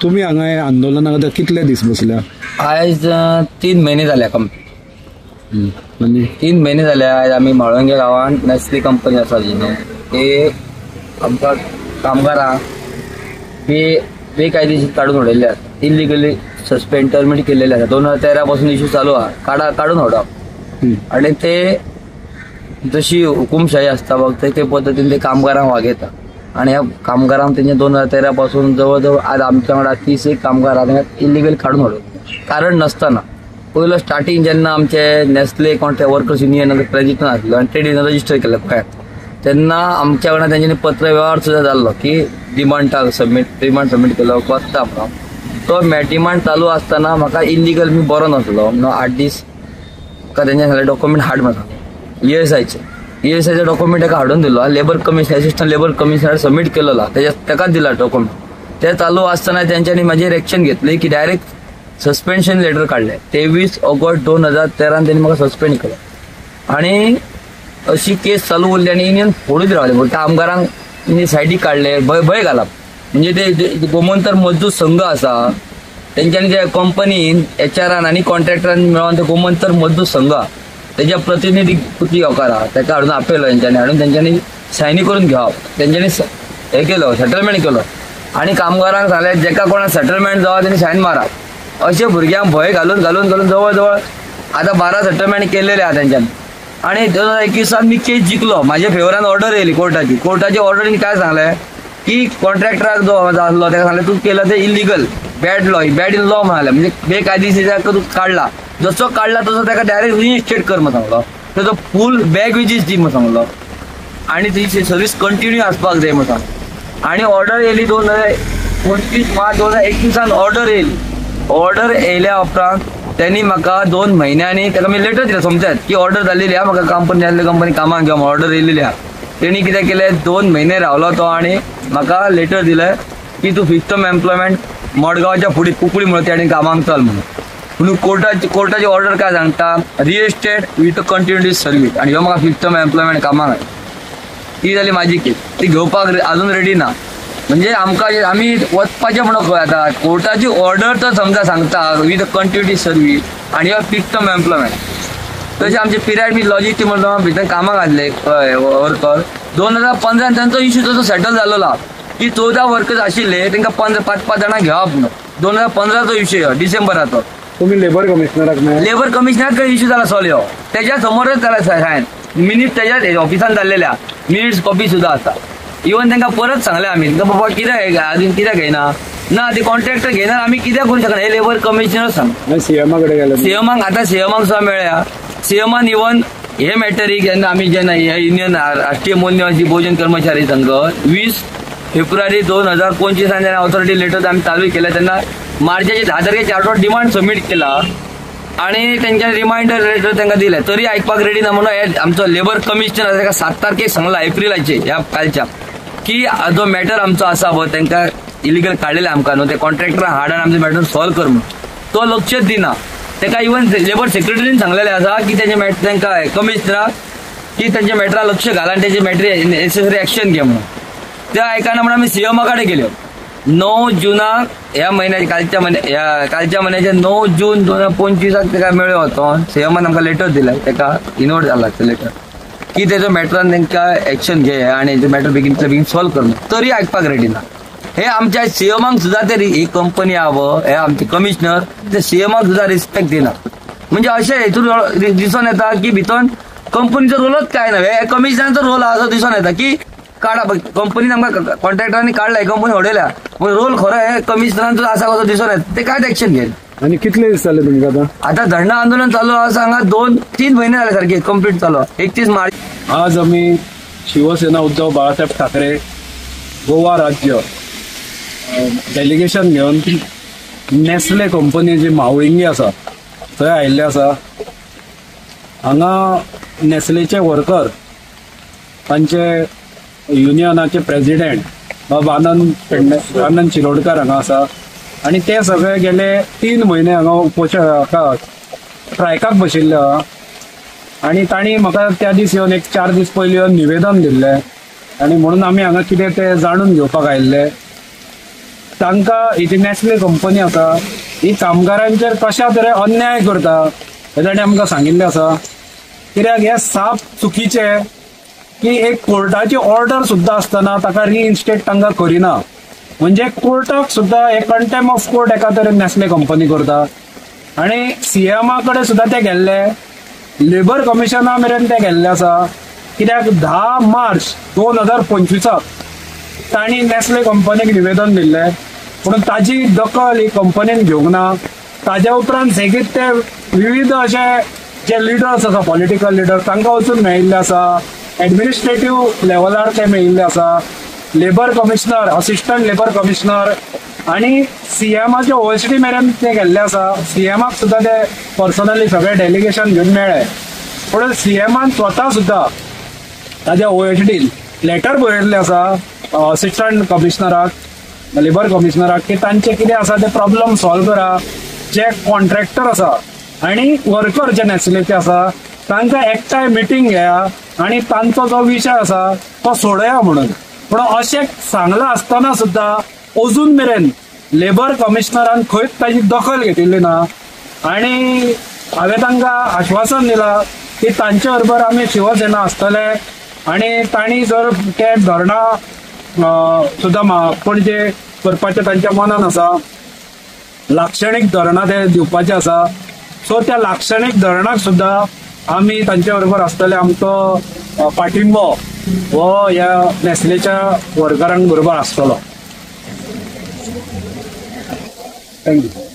तुम्ही हांगा आंदोलनाक आतां कितले दीस बसल्या? आयज 3 म्हयने जाले. 3 म्हयने जाले आयज आमी म्हाळुंगे गांवांत नेस्ले कंपनी आसा जी न्हू, ते आमकां कामगारांक बेकायदेशीर काडून उडयल्ले आसा, इलिगली सस्पेंड टर्मिनेट केल्लेले आसा. 2013 पासून इशू चालू आहा, काडून उडोवप. आनी ते जशी हुकुमशाही आसता बघ ते पद्दतीन ते कामगारांक वागयता. आनी ह्या कामगारांक तेंचे 2013 पासून जवळ जवळ आज आमच्या वांगडा 30 कामगार तांकां इलिगल काडून उडयले कारण नासतना. पयलो स्टार्टींग जेन्ना आमचे Nestle contract workers union president आसलो आनी ट्रेड युनियन रजिस्टर केलें गोंयांत, तेन्ना आमच्या वांगडा तेंच्यांनी पत्र व्यवहार सुद्दां जाल्लो की डिमांड सबमीट केलो वता म्हणून. तो डिमांड चालू आसतना म्हाका इलिगल मी बरो नासलो म्हणून 8 दीस म्हाका तेंच्या सांगलें डॉक्युमेंट हाड म्हणून. ईएसआयचे डॉक्युमेंट ताका हाडून दिलो, labour commissioner assistant labour commissioner submit केलेलो, ताकाच दिला डॉक्युमेंट. ते चालू आसतना तेंच्यांनी म्हाजेर एक्शन घेतली की डायरेक्ट सस्पेन्शन लेटर काडलें. 23 ऑगस्ट 2013 तेणी म्हाका सस्पेंड केलो. आनी अशी केस चालू उरली आनी युनियन फोडून रावले. कामगारांक तेणी सायडीक काडले, भंय घालप. म्हणजे ते गोमंतर मजदूर संघ आसा तेंच्यांनी ते कंपनीन एचआरान आनी कॉन्ट्रॅक्टरान मेळोन ते गोमंतर मजदूर संघ तेच्या प्रतिनिधी पुती गांवकार आहा ताका हाडून आपयलो तेंच्यांनी, हाडून तेंच्यांनी सायनी करून घेवप, तेंच्यांनी हे केलो सेटलमेंट केलो. आनी कामगारांक सांगलें जेका कोणाक सेटलमेंट जावं तेणी सायन मारा. अशे भुरग्यांक भंय घालून घालून घालून जवळ जवळ आतां 12 सेटलमेंट केल्लेले आहा तेंच्यांनी. आनी 2021 मी केस जिखलो, म्हाज्या फेवरान ऑर्डर येयली कोर्टाची. कोर्टाची ऑर्डरीन काय सांगलें की कॉन्ट्रॅक्टराक जो आसलो ताका सांगलें तूं केलं तें illegal, bad law, bad in law म्हणाले, म्हणजे बेकायदेशीर तूं काडला, जसो काडला तसो ताका डायरेक्ट रिइन्स्टेट कर म्हण सांगलो, तेजो फूल बॅक वेजीस दी म्हण सांगलो आनी ती सर्वीस कंटिन्यू आसपाक जाय म्हण सांगलो. आनी ऑर्डर येयली 2025 मार्च 2021 ऑर्डर येयली. ऑर्डर येयल्या उपरांत त्यांनी म्हाका 2 म्हयन्यांनी ताका मी लेटर दिला समजात की ऑर्डर जाल्लेली आहा, म्हाका कंपनी आसली कंपनी कामाक घेवन ऑर्डर येयलेली आहा. तेणी कितें केलें 2 म्हयने रावलो तो आनी म्हाका लेटर दिलें की तूं फिक्स टर्म एम्प्लॉयमेंट मडगांवच्या फुडें कुंकळी म्हणून त्या कामाक चल म्हणून. पूण कोर्टाची ऑर्डर काय सांगता, रिइन्स्टेट विथ कंटिन्युटी सर्वीस. आनी ह्यो म्हाका फिक्स टर्म एम्प्लॉयमेंट कामाक. ती जाली म्हाजी केस, ती घेवपाक आजून रेडी ना. म्हणजे आमकां आमी वचपाचें म्हणून खंय आतां कोर्टाची ऑर्डर तर समजा सांगता विथ कंटिन्युटी सर्वीस आनी ह्यो फिक्स टर्म एम्प्लॉयमेंट. तशें आमचे पिरायड लॉजिस्टीक म्हणून भितर कामाक आसले वर्कर 2015 तांचो इश्यू तसो सेटल जाल्लो की 14 वर्कर्स आशिल्ले तांकां 5-5 जाणां घेवप म्हणून. 2015चो इश्यू डिसेंबराचो. तुम्ही लेबर कमिशनराक लेबर कमिशनराक इश्यू जाला सॉल्व, ह्यो तेज्या समोरच जाला सायन मिनिट्स तेज्या ऑफिसान जाल्लेल्या मिनिट्स कॉपी सुद्दां आसा. इवन तांकां परत सांगलें आमी तांकां बाबा कित्याक अजून कित्याक घेयना ना ते कॉन्ट्रॅक्टर घेयना आमी कित्याक करूंक शकना हे लेबर कमिशनर सांग. सीएमा कडेन गेले, सीएमाक आतां सीएमाक सुद्दां मेळ्ळ्या. सीएमान इवन हे मॅटरीक जेन्ना आमी जेन्ना हे युनियन राष्ट्रीय मूलनिवासी बहुजन कर्मचारी संघ 20 फेब्रुवारी 2025 जेन्ना ऑथॉरिटी लेटर आमी चालू केले तेन्ना मार्चाचे 10 तारखेक चार्टर डिमांड सबमीट केला आनी तेंच्या रिमायंडर लेटर तांकां दिलें तरी आयकपाक रेडी ना म्हणून हे आमचो लेबर कमिशनर आसा ताका 7 तारखेक सांगला एप्रिलाचे ह्या कालच्या की जो मॅटर आमचो आसा पळय तांकां इलिगल काडलेले आमकां न्हू ते कॉन्ट्रॅक्टराक हाड आनी आमचें मॅटर सॉल्व कर म्हणून. तो लक्षच दिना. ताका इवन लेबर सेक्रेटरीन सांगलेलें आसा की तेजें मॅटर तांकां कमिशनराक की तेंच्या मॅटराक लक्ष घाल आनी तेजें मॅटर नेसेसरी एक्शन घे म्हणून. ते आयकना म्हणून आमी सीएमा कडेन गेल्यो. 9 जुनाक ह्या म्हयन्याच्या कालच्या म्हयन्याच्या 9 जून 2025 ताका मेळ्ळो वचोन सीएमान आमकां लेटर दिलें, ताका इनोट जाला ते लेटर की तेजो मॅटरान तांकां एक्शन घे आनी तेजें मॅटर बेगीनच्या बेगीन सॉल्व कर म्हणून. तरी आयकपाक रेडी ना. हे आमच्या सीएमाक सुद्दां ते ही कंपनी आहा पळय हे आमचे कमिशनर ते सीएमाक सुद्दां रिस्पेक्ट दिना. म्हणजे अशें हेतून दिसून येता की भितर कंपनीचो रोलच काय ना, हे कमिशनराचो रोल आहा असो दिसून येता की काडा कंपनीन आमकां कॉन्ट्रॅक्टरांनी काडला कंपनी उडयल्या पूण रोल खरो हे कमिशनरांचो आसा कसो दिसून येता ते कांयच एक्शन घेयना. आनी कितले दीस जाले तुमकां आतां? आतां धरणा आंदोलन चालू आसा हांगा 2-3 म्हयने जाले सारके कंप्लीट चालू आहा. 31 मार्च. आज आमी शिवसेना उद्धव बाळासाहेब ठाकरे गोवा राज्य डेलिगेशन घेवन नेस्ले कंपनी जी म्हावळिंगी आसा थंय आयिल्ले आसा. हांगा नेस्लेचे वर्कर तांचे युनियनाचे प्रेसिडेंट बाब आनंद शिरोडकर हांगा आसा आनी ते सगळे गेले 3 म्हयने हांगा उपोशण स्ट्रायकाक बशिल्ले आहा. आनी तांणी म्हाका त्या दीस येवन एक 4 दीस पयलीं येवन निवेदन दिल्लें आनी म्हणून आमी हांगा कितें तें जाणून घेवपाक आयिल्ले. तांकां ही जी नॅस्ले कंपनी आसा ही कामगारांचेर कशा तरेन अन्याय करता हे ताणें आमकां सांगिल्लें आसा. कित्याक हें साप चुकीचें की एक कोर्टाची ऑर्डर सुद्दां आसतना ताका रिइन्स्टेट तांकां करिना. म्हणजे कोर्टाक सुद्दां हे कंटेम्प्ट ऑफ कोर्ट एका तरेन नॅस्ले कंपनी करता. आनी सीएमा कडेन सुद्दां ते गेल्ले, लेबर कमिशना मेरेन ते गेल्ले आसा. कित्याक 10 मार्च 2025 तांणी नॅस्ले कंपनीक निवेदन दिल्लें, पूण ताजी दखल ही कंपनीन घेवंक ना. ताज्या उपरांत सेगीत ते विविध अशे जे लिडर्स आसा, पॉलिटिकल लिडर्स, तांकां वचून मेळिल्ले आसा, एडमिनिस्ट्रेटीव लेवलार ते मेळिल्ले आसा, labour commissioner, assistant labour commissioner आनी सीएमाचे ओएसडी मेरेन ते गेल्ले आसा. सीएमाक सुद्दां ते पर्सनली सगळे डेलिगेशन घेवन मेळ्ळे, पूण सीएमान स्वता सुद्दां ताज्या ओएसडीन लेटर बरयल्लें आसा असिस्टंट कमिशनराक, लेबर कमिशनराक की तांचे कितें आसा ते प्रॉब्लम सॉल्व करा. जे कॉन्ट्रॅक्टर आसा आनी वर्कर जे नॅस्लेचे आसा तांकां एकठांय मिटींग घेया आनी तांचो जो विशय आसा तो सोडया म्हणून. पूण अशें सांगलां आसतना सुद्दां अजून मेरेन लेबर कमिशनरान खंयच ताजी दखल घेतिल्ली ना. आनी हांवें तांकां आश्वासन दिलां की तांचे बरोबर आमी शिवसेना आसतले आनी तांणी जर ते धरणां सुद्दां पणजे करपाचें तांच्या मनान आसा, लाक्षणीक धरणां ते दिवपाचे आसा, सो त्या लाक्षणीक धरणाक सुद्दां आमी तांचे बरोबर आसतले. आमचो पाठिंबो हो ह्या नॅस्लेच्या वर्करांक बरोबर आसतलो. Thank you.